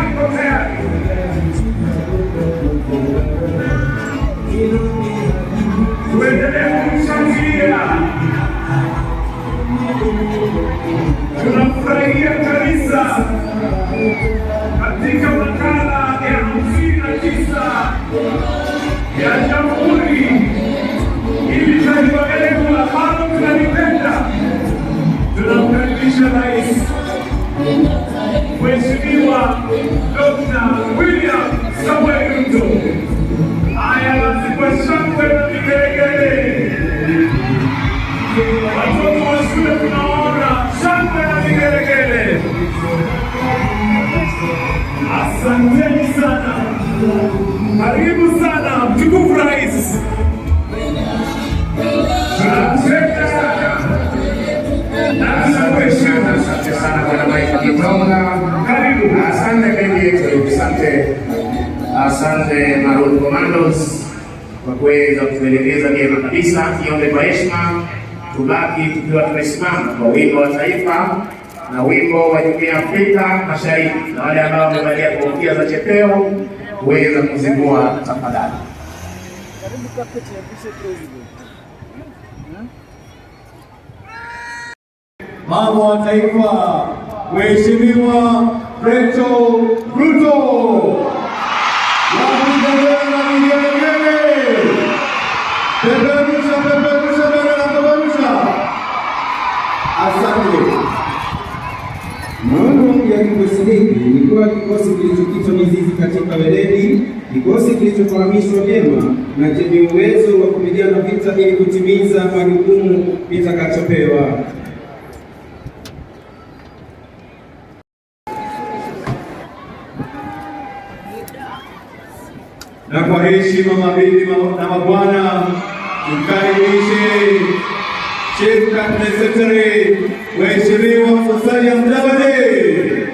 Yako tayari. Tuendelee kumshangilia. Tunafurahia kabisa katika makala ya 59 ya Jamhuri, ili taifa letu ambalo tunalipenda. Tunamkaribisha Rais Mheshimiwa Dr. William Samoei Ruto. Haya basi, kwa shangwe na vigelegele, watoto wa shule tunaona shangwe na vigelegele. Asanteni sana, karibu sana mtukufu Rais. Tunakupenda sana na tunakuheshimu. Asante sana, Bwana Mike Kitonga. Karibu. Asante bendi yetu, asante, asante Maroon Commandos kwa kuweza kutuelekeza vyema kabisa. Niombe kwa heshima tubaki tukiwa tumesimama kwa wimbo wa taifa na wimbo wa Jumuiya ya Afrika Mashariki, na wale ambao wamevalia kofia za chepeo kuweza kuzivua tafadhali. Karibu carpet ya Vice President. Mama wa Taifa, Mheshimiwa Rachel Ruto. Wapiga na vigelegele. Peperusha, peperusha bendera, peperusha. Asante. Maono ya kikosi hiki ni kuwa kikosi kilichokitwa mizizi katika weledi, kikosi kilichofahamishwa vyema na chenye uwezo wa kupigana vita ili kutimiza majukumu kitakachopewa. Na kwa heshima, mabibi na mabwana, tukaribishe Chief Cabinet Secretary, Mheshimiwa Musalia Mudavadi.